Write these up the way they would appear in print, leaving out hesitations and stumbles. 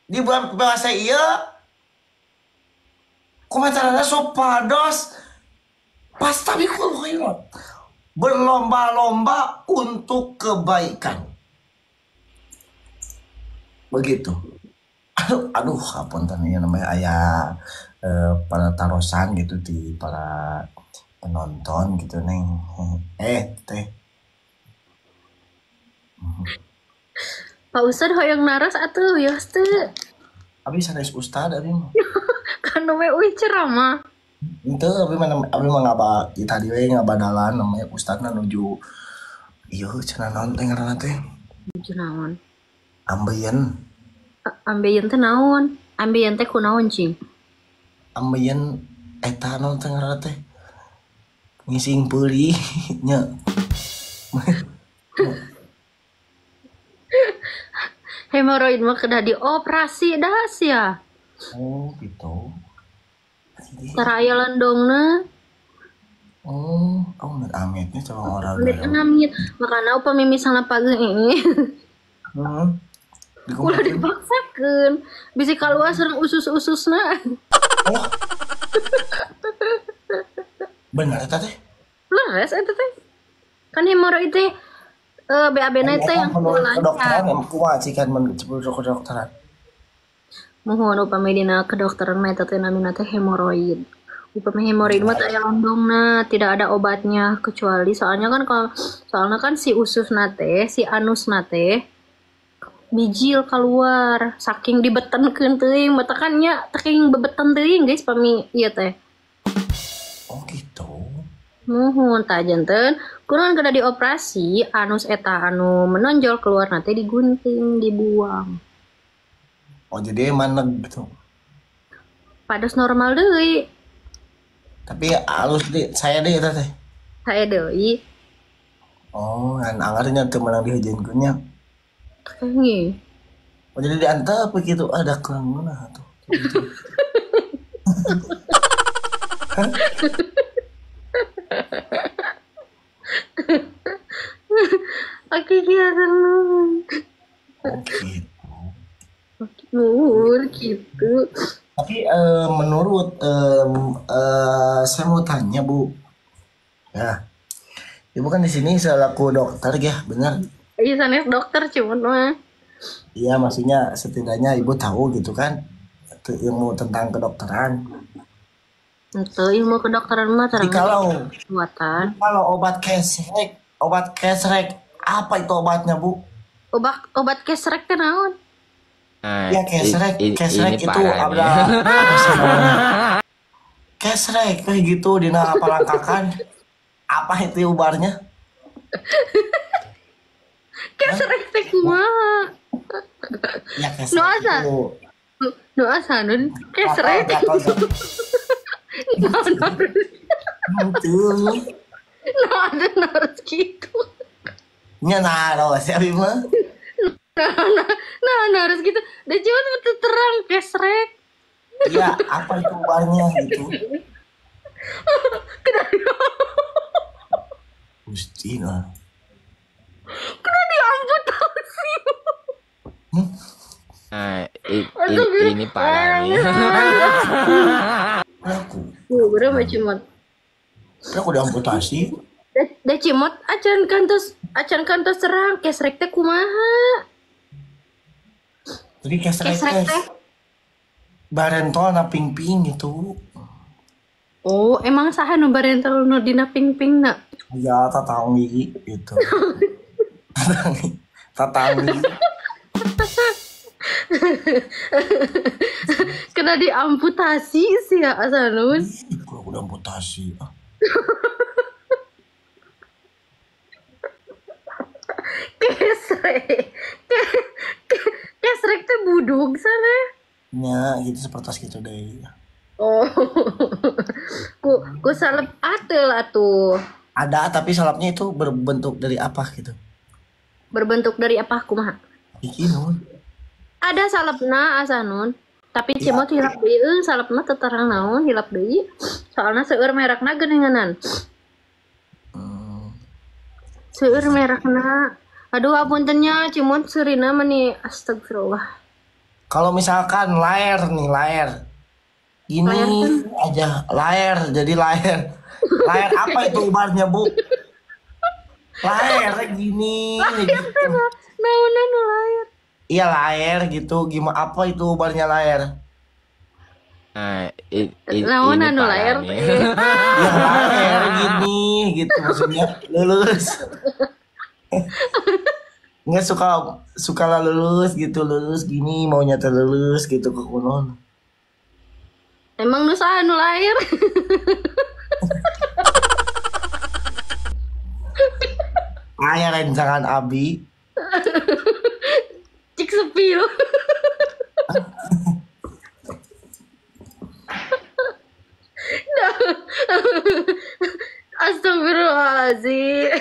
Di bulan puasa ieu komentarna supados fastabiqul khairat. Berlomba-lomba untuk kebaikan. Begitu. Aduh, aduh, apunten ieu namanya aya para tarosan gitu di para penonton gitu neng. Teh. Pak Ustad hoyong naros atuh wios teu. Abi sanes ustad abi mah. Kan we uih ceramah. Henteu abi mah ngaba di tadi we ngabadalan namanya ustadna nuju ieu cenah naon teh ngaranna teh? Nuju naon? Ambeien. Ambeien teh naon? Ambeien teh kunaon cing? Ambeien eta naon teh ngaranna teh? Ngising peuli nya. Hemoroid mah kedah dioperasi dah sia. Oh gitu. Tara aya lendongna. Oh, oh amit amitnya coba orang. Amit amit. Makana upami misalna pagi ini. Ulah dipaksakeun. Bisi kaluar sareng usus-ususna. Oh. Bener eta teh? Leres eta teh. Kan hemoroid teh BAB-na teh yang kedokteran emang kumaha sih kan mun kedokteran. Muhun upami dina kedokteran mah eta teh namina teh hemoroid. Upami hemoroid mah teh aya londongna, tidak ada obatnya kecuali soalnya kan kalau soalnya kan si ususna teh, si anusna teh bijil keluar saking dibetenkeun teuing, matakan nya teuing bebeten teuing guys pami ieu teh. Oh gitu. Muhun tah janten kurang kena dioperasi anus eta anu menonjol keluar nanti digunting dibuang. Oh jadi maneg gitu. Pados normal deui. Tapi alus di saya deui eta teh. Saya deui. Oh, ngan angarnya teu meunang dihujankeun nya. Nggih. Oh jadi diantep begitu ada keungeuna tuh. Oke, nuhun. Oh gitu. Nuhun gitu. Tapi menurut saya mau tanya Bu. Ya. Ibu kan di sini selaku dokter ya, benar? Iya, sanes dokter cuman mah. Iya, maksudnya setidaknya Ibu tahu gitu kan ilmu tentang kedokteran. Itu ilmu kedokteran mah terang. Kalau buatan. Kalau obat kesrek, apa itu obatnya, Bu? Obat kesrek teh naon? Nah, ya kesrek, kesrek itu ada kesrek kayak gitu dina palangkakan. Apa itu ubarnya? Kesrek teh kumaha? Ya kesrek itu. Nu asa nun kesrek. Nah, harus gitu. Nya nah, si abi mah. Nah, harus gitu. Dan cuma betul terang kesrek. Iya, apa itu ubarnya gitu. Kenapa? Gusti nah. Kena diamputasi. Nah, ini parah nih. Aku. Berapa cimot? Aku diamputasi. Da cimot acan kantos terang kesrek teh kumaha? Jadi kesrek teh barentol na ping-ping gitu. Oh, emang saha nu barentol nu dina ping-ping na? Ya, tatangi gitu. Tatangi. Kena diamputasi sih ya Asanun. Kalau udah amputasi. Kesrek. Kesrek teh budug sana. Ya, gitu seperti gitu deh. Oh. Ku salep atel atuh. Ada, tapi salepnya itu berbentuk dari apa gitu? Berbentuk dari apa kumaha? Bikin. Ada salepna Asanun, tapi cimot hilap deui, salepna teu terang naon hilap deui. Soalna seueur merekna geuninganan. Seueur merekna. Aduh apunten nya cimot seurina meni astagfirullah. Kalau misalkan layar nih, layar. Ini Layar kan? aja, layar, jadi layar. Layar apa itu ubarnya, Bu? Layar gini, gitu. Naonan nu layar. Iya layar gitu, gimana apa itu ubarnya layar? Naon Ini anu parah layar nih. teh. Ya layar gini gitu maksudnya lulus. Nggak suka lah lulus gitu, lulus gini maunya terlulus gitu ke kunon. Emang nu saha nu layar? Aya rencangan abi. Cik sepi loh. Astagfirullahaladzim.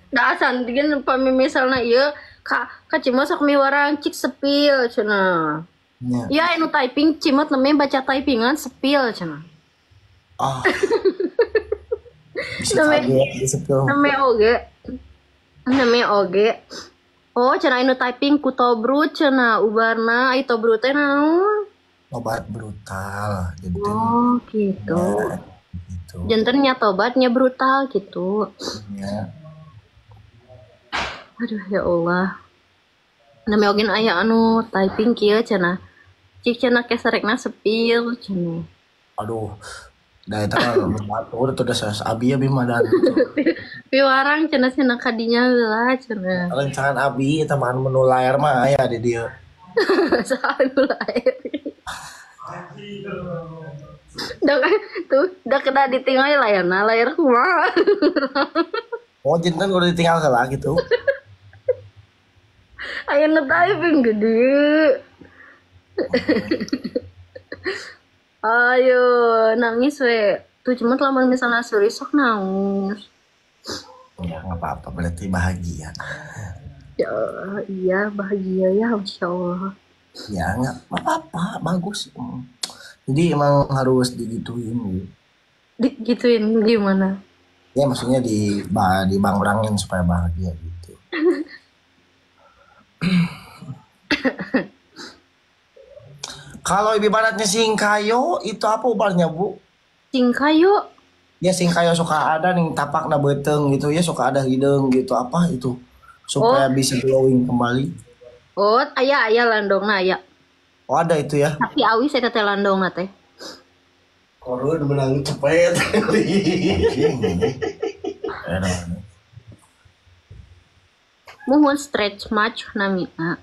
Dah asan gen pami misalna ieu ka ka Cimot sok miwarang cik sepil cenah. Ya. Ya anu typing Cimot namanya baca typingan sepil cenah. Ah. Bisa kaget di sepil. Namanya oge. Namanya oge. Oh, cenah anu typing ku tobrut cenah ubarna ai tobrut teh naon? Obat brutal janten. Oh, gitu. Ya, gitu. Janten nya tobatnya brutal gitu. Ya. Aduh ya Allah. Namanya oge aya anu typing kieu cenah. Cik cenah keserekna sepil cenah. Aduh. Da eta mah batur teu da sanes abi abi mah dan. Piwarang cenah cenah kadinya heula cenah. Rencangan abi eta mah anu menu layar mah aya di dieu. Saha nu layar. Dah tuh, dah kena ditinggal layarna, layar kumaha. Oh, janten kudu ditinggal heula gitu. Aya nu typing gede. Ayo nangis we. Tuh cuma lamun misalnya suri sok nangis. Ya nggak apa-apa, berarti bahagia. Ya iya bahagia ya insya Allah. Ya nggak apa-apa, bagus. Jadi emang harus digituin gitu. Digituin gimana? Ya maksudnya dibangrangin supaya bahagia gitu. Kalau ibaratnya singkayo itu apa ubarnya Bu? Singkayo? Ya singkayo suka ada nih tapak na beteng gitu ya, suka ada hidung gitu apa itu supaya bisa glowing kembali. Oh, aya aya landongna aya. Oh ada itu ya. Tapi awis eta teh landongna teh. Korun menang cepet. Muhun stretch mark namina.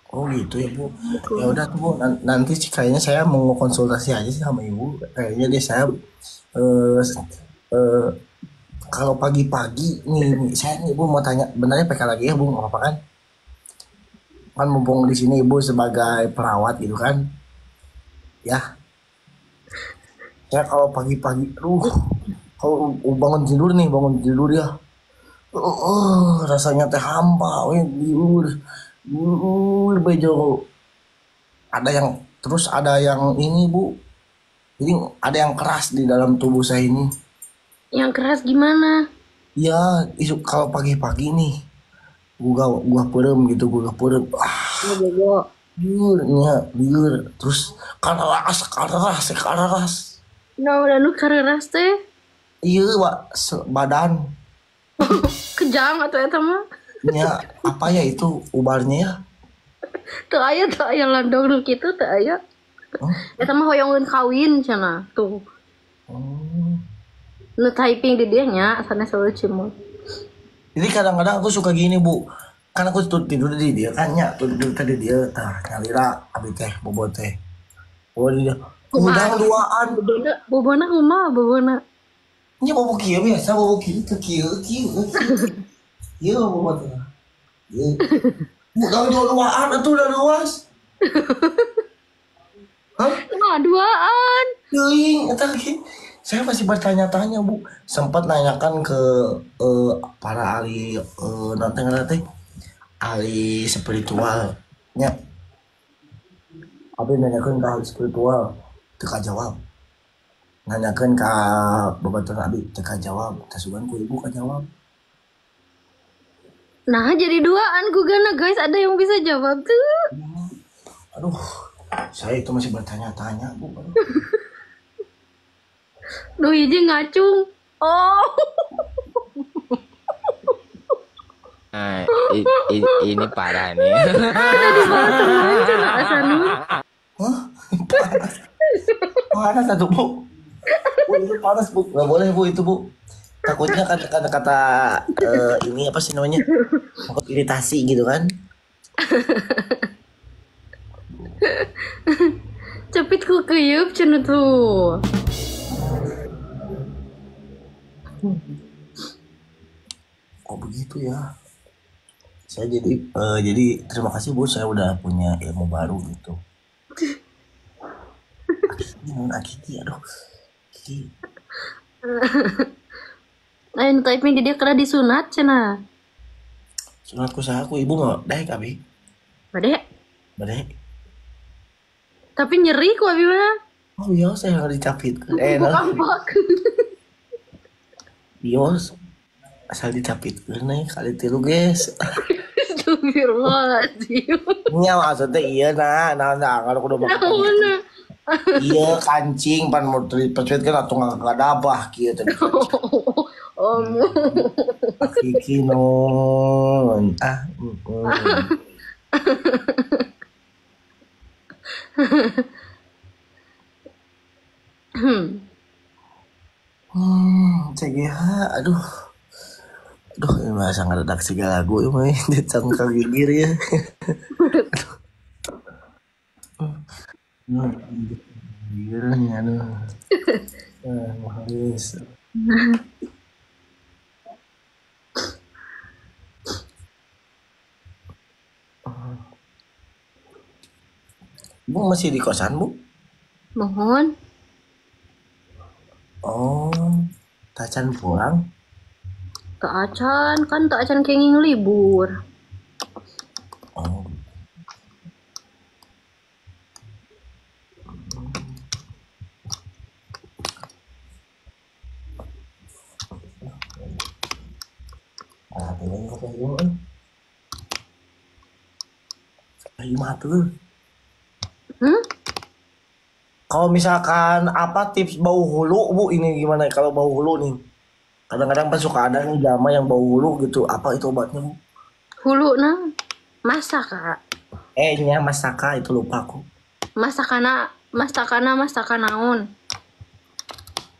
Oh gitu ya Bu. Ya udah tuh Bu, nanti sih kayaknya saya mau konsultasi aja sih sama Ibu. Kayaknya deh saya kalau pagi-pagi nih saya nih Ibu mau tanya, benarnya PK lagi ya Bu, nggak apa-apa kan? Kan mumpung di sini Ibu sebagai perawat gitu kan. Ya. Saya kalau pagi-pagi, kalau bangun tidur nih, bangun tidur ya. Rasanya teh hampa, weh, liur. Bejo. Ada yang terus ada yang ini Bu. Jadi ada yang keras di dalam tubuh saya ini. Yang keras gimana? Ya, isu kalau pagi-pagi nih gua perem gitu, gua perem. Ah, Bobo. liur nya, liur. Terus karas. Nah, udah nu kareras teh. Iya, Pak, badan. Kejang atau eta mah? Ya, apa ya itu ubarnya ya? Teu aya landong nu kitu teu aya. Eta mah hoyongeun kawin cenah tuh. Nu typing di dieu nya sanes selalu cimut. Jadi kadang-kadang aku suka gini Bu. Kan aku tuh tidur di dia kan nya, tidur tadi dia tah nyalira abi teh bobo teh. Oh dia. Udang duaan. Bobona kumaha bobona? Nya bobo kieu biasa bobo kieu teu kieu kieu. Iya, bobo teh. Iya. Udang duaan atuh udah luas. Hah? Nah, duaan. Teuing eta ge. Saya masih bertanya-tanya, Bu. Sempat nanyakan ke para ahli nanti teh ahli spiritual nya. Abi nanyakeun ka ahli spiritual teu kajawab. Nanyakeun ka babaturan abi teu kajawab, teh sugan ku ibu kajawab. Nah, jadi duaan gugana guys, ada yang bisa jawab tuh? Aduh, saya itu masih bertanya-tanya, Bu. Aduh. Duh, hiji ngacung. Oh. Nah, ini parah nih. Udah dibahas teman cenah Asanur. Hah? Panas. Panas satu, Bu. Bu, itu panas, Bu. Nggak boleh, Bu, itu, Bu. Takutnya kata-kata ini apa sih namanya? Takut iritasi gitu kan. Cepit ku keyeup cenah tuh. Kok begitu ya? Saya jadi terima kasih Bu, saya udah punya ilmu baru gitu. Akiki, aduh. Kiki. Ayo typing di dia kena disunat cenah. Sunat ku saha ku ibu mah daek abi. Bade. Bade. Tapi nyeri ku abi mah. Oh iya, saya nggak dicapit. Kampak. Bios asal dicapit nih kali tilu guys. Astagfirullahaladzim. Nya maksudnya iya nah kalau kudu makan. Iya kancing pan mau dipecet kan atau nggak dabah kieu tadi. Oh. Kiki non ah. CGH, aduh. Aduh, ini masa ngeredaksi lagu ini dicangkang gigir ya. Aduh. Gigir nih, aduh. Habis. Bu masih di kosan, Bu? Mohon. Oh, tacan pulang? Tak acan, kan tak acan kenging libur. Oh. Ah, ini kok ini. Tuh. Hmm? Kalau misalkan apa tips bau hulu, Bu, ini gimana kalau bau hulu nih? Kadang-kadang kan suka ada nih jama yang bau hulu gitu. Apa itu obatnya, Bu? Hulu nah, masaka. Nya masaka itu lupa aku. Masakana masaka naon?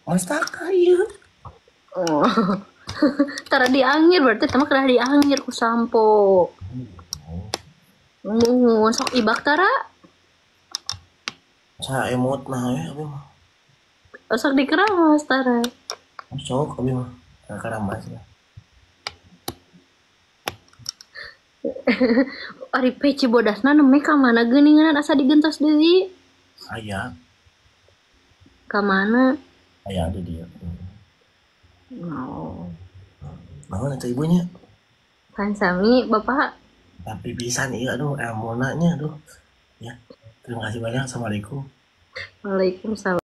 Masaka iya. Oh. Tara diangir berarti tama kena diangir ku sampo. Muhun sok ibak tara. Saya emot nah ya abi mah. Sok dikeramas tara. Sok abi mah keramas ya. Ari peci bodasna neme ka mana geuningan asa digentos deui? Aya. Ka mana? Aya ada dia. Oh. Naon eta ibunya? Kan sami bapak. Tapi pisan ieu aduh elmona nya aduh. Ya. Terima kasih banyak. Assalamualaikum. Waalaikumsalam.